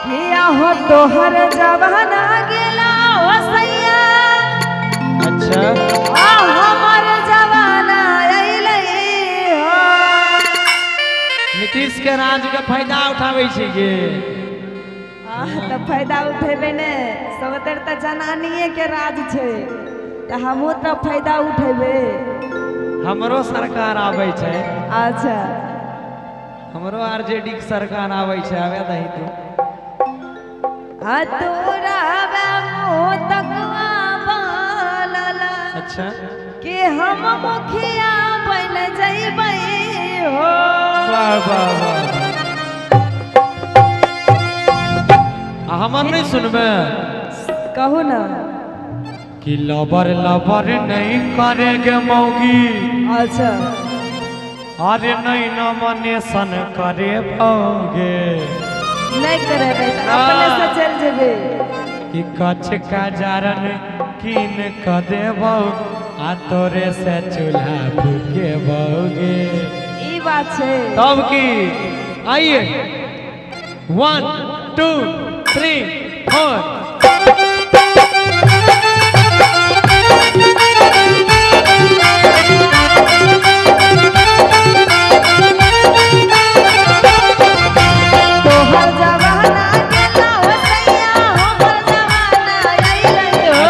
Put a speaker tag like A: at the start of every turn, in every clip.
A: किया हो तोहर जवाना गेला हो सैया।
B: अच्छा।
A: आ हमर जवाना अइलै हो।
B: नीतीश के राज के फायदा उठाबै छै गे।
A: आह तऽ फायदा उठेबै ने, सबतर तऽ जनानिए के राज छै, तऽ हमहूँ तऽ फायदा उठेबै।
B: हमरो सरकार आबै छै।
A: अच्छा।
B: हमरो आरजेडी के सरकार आबै छै, आबे दही तू।
A: आ तोरा मुँह तकवा बनल।
B: अच्छा।
A: कि हम मुखिया बन जइबै हो।
B: वाह वाह वाह। आ हमर नहीं सुनबे?
A: कहू ना।
B: कि लबर लबर नहीं करेगे मौगी।
A: अच्छा।
B: अरे नहीं नॉमिनेशन करे पाओगे।
A: नहीं करेबै तऽ अपने से चल जेबै।
B: कि कछ का जारन कीन क देबौ आ तोरे से चूल्हा फूके बौगे।
A: ई बात छै।
B: तब की आइए 1 2 3 4।
A: तोहर जवाना गेला हो सैया, हमर जवाना अइलै हो।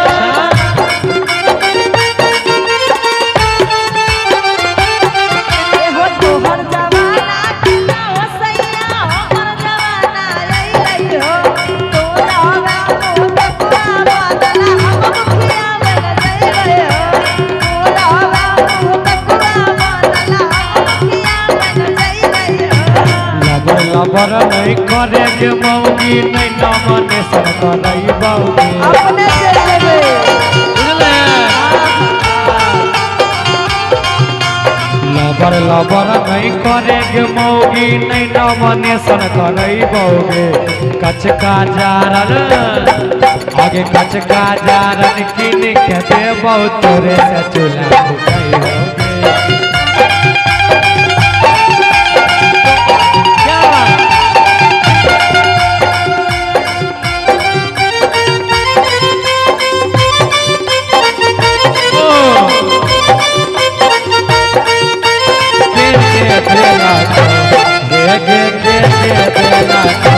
A: एहो तोहर जवाना गेला हो सैया, हमर जवाना अइलै हो। तोरा मुँह तकवा बनल, हम मुखिया बन जइबै हो। तोरा मुँह तकवा बनल, हम मुखिया बन जइबै हो।
B: लबर लबर नहीं करेगे मौगी, नहीं नॉमिनेशन करे बौगे।
A: अपने चल जेबै।
B: बुझले? लबर लबर नहीं करेगे मौगी, नहीं नॉमिनेशन करे बौगे। कचका जारन आगे कचका जारन किन के देबौ तोरे से चूल्हा फूकै बौगे। क्या बात? ओ के के देला तो गे गे के के देला तो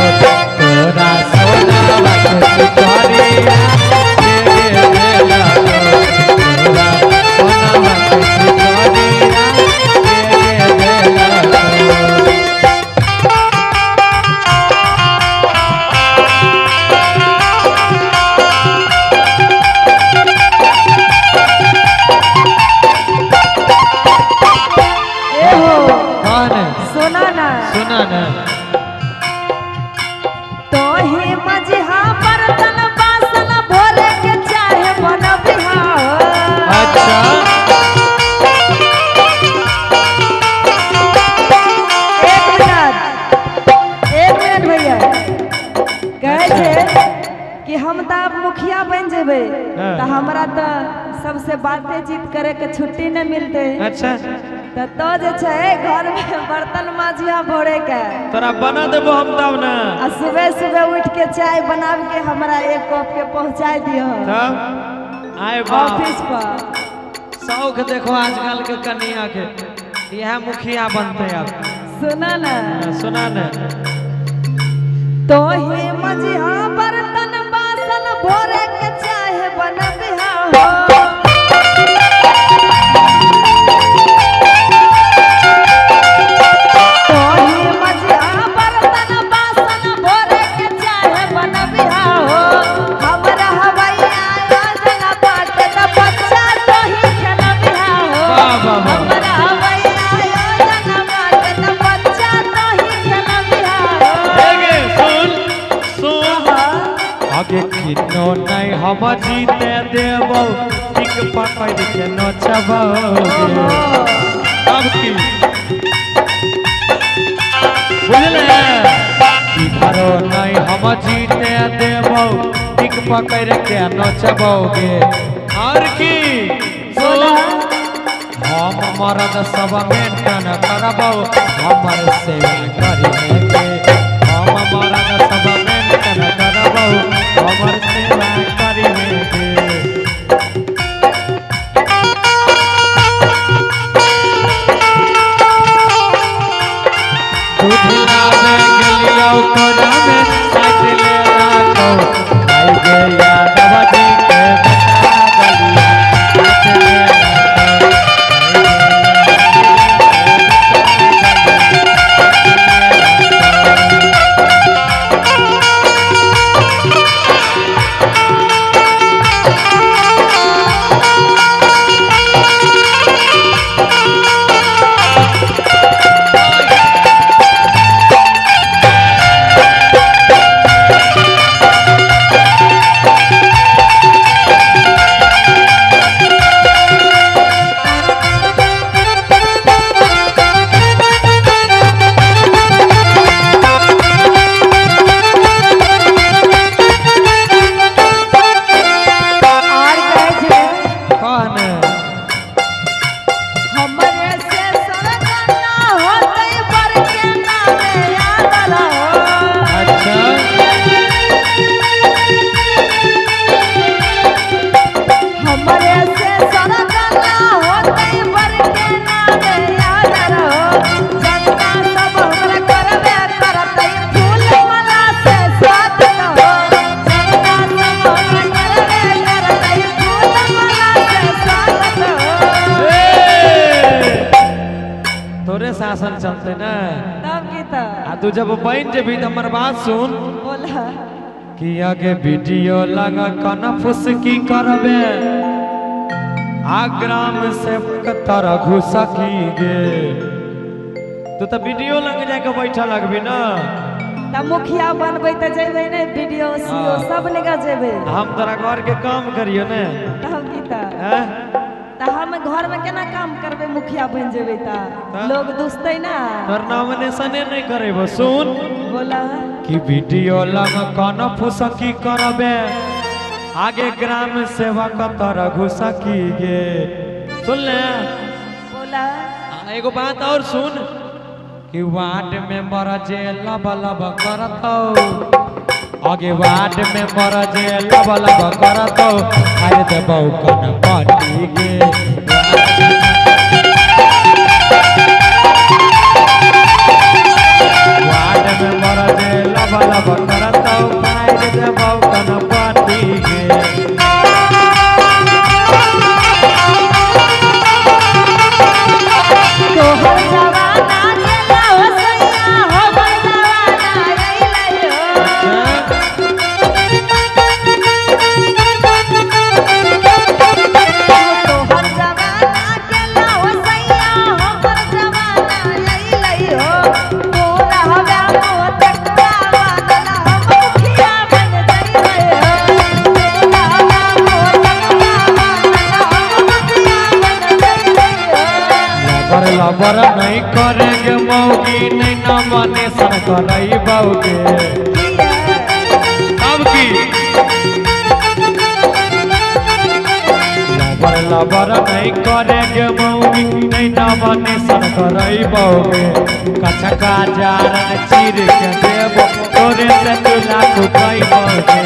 B: तोरा सोनावा के सिकरिया। के के देला तो तोरा सोनावा के सिकरिया। के के देला तो।
A: एहो
B: कौन है?
A: सुना ना।
B: सुना ना।
A: तोही मझिहा बर्तन बासन भोरे के चाहे बनबिहा हो।
B: अच्छा।
A: एक मिनट, एक मिनट भैया। कहै छै कि हम तऽ आब मुखिया बनि जेबै
B: हाँ।
A: तऽ हमरा तऽ सबसे बातेचीत करे के छुट्टी नहि मिलतै।
B: अच्छा।
A: तऽ तो जे छै घर में बर्तन माजिया भोरे के
B: तोरा बना देबो हम तब ना।
A: आ सुबह सुबह उठ के चाय बनाब के हमरा एक कप के पहुंचाई दियो
B: तब आए बाप
A: ऑफिस पर।
B: शौक देखो आजकल के कन्या के, यह मुखिया बनते अब।
A: सुना ना।
B: सुना ना।
A: तोही मझिहा बर्तन बासन भोरे के चाहे बनबिहा हो। तोही मझिहा बर्तन बासन भोरे के चाहे बनबिहा हो। हमरा हवैया योजना बाटे त बच्चा तोही खेलबिहा हो।
B: वाह वाह वाह।
A: हमरा हवैया योजना बाटे त बच्चा तोही खेलबिहा हो।
B: गे सुन सुन। आगे किनो नहीं हम जीते देबो, टिक पकड़ के नचबो। अब की बुझले? की घरो नहीं हम जीते देबो, टिक पकड़ के नचबोगे। और की सुन, हम मरद सब मेंटन करबो, हमर सेवा करिहे के। हम मरद सब मेंटन में साट ले राखो आई गे यादव जी के बेटा गलिया काट ले राखो।
A: और कहै छै
B: कौन
A: हमरे से सरगना होतै बर के नामे यादल हो।
B: अच्छा
A: हमरे से सरगना होतै बर के नामे यादल हो। जनता सब हमरा करबे करतै फूल माला से स्वागत हो। जनता सब हमरा करबे करतै फूल माला से स्वागत हो।
B: ए! तोरे शासन चलते ना
A: तब की त
B: आ तू जब बन जेबी त हमर बात सुन
A: बोला
B: कि आगे वीडियो लगा कन फुसकी करबे आ ग्राम सेवक तारा घुसा की गे। तू तो वीडियो लग जाके बैठा लगबी ना।
A: त मुखिया बनबै त जेबै ने वीडियो सीओ
B: हाँ।
A: सब लगा जेबै।
B: हम तोरा घर के काम करियो ने।
A: तब की त
B: हैं?
A: त हम घर में केना काम करबै मुखिया बन जेबै त लोग दुसतै ना।
B: तोर नॉमिनेशने नहीं करेबो सुन
A: बोला
B: कि वीडियो लग कन फुसकी करबे आगे ग्राम सेवक तारा घुसा की गे। सुन ले
A: बोला
B: एगो बात और सुन कि वार्ड मेंबर जे लब लब करतौ आगे वार्ड मेंबर जे लब लब करतौ अरे देबौ कन पाटी गे। वार्ड मेंबर जे लब लब करतौ अरे देबौ कन पाटी गे।
A: तोहर जवाना गेला हो सैया हमर जवाना अइलै हो। तोहर जवाना गेला हो सैया हमर जवाना अइलै हो। तोरा हवा मोह तकवा वाला हम मुखिया बन जइबै हो। तोरा हवा मोह तकवा वाला हम मुखिया बन जइबै हो।
B: लबर लबर नहीं करेगे मौगी नहीं नॉमिनेशन करैबौगे। अब की लबर लबर नहीं करेगे मौगी नहीं नॉमिनेशन करैबौगे। कचका जारन चीर के देबो तोरे से तुला कुकैबौगे।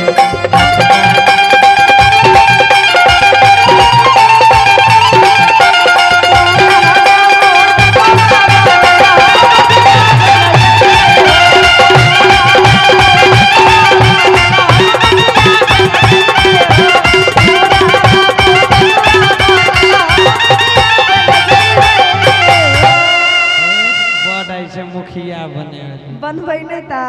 B: बड़ ऐसे मुखिया बने
A: बनबै नहि ता।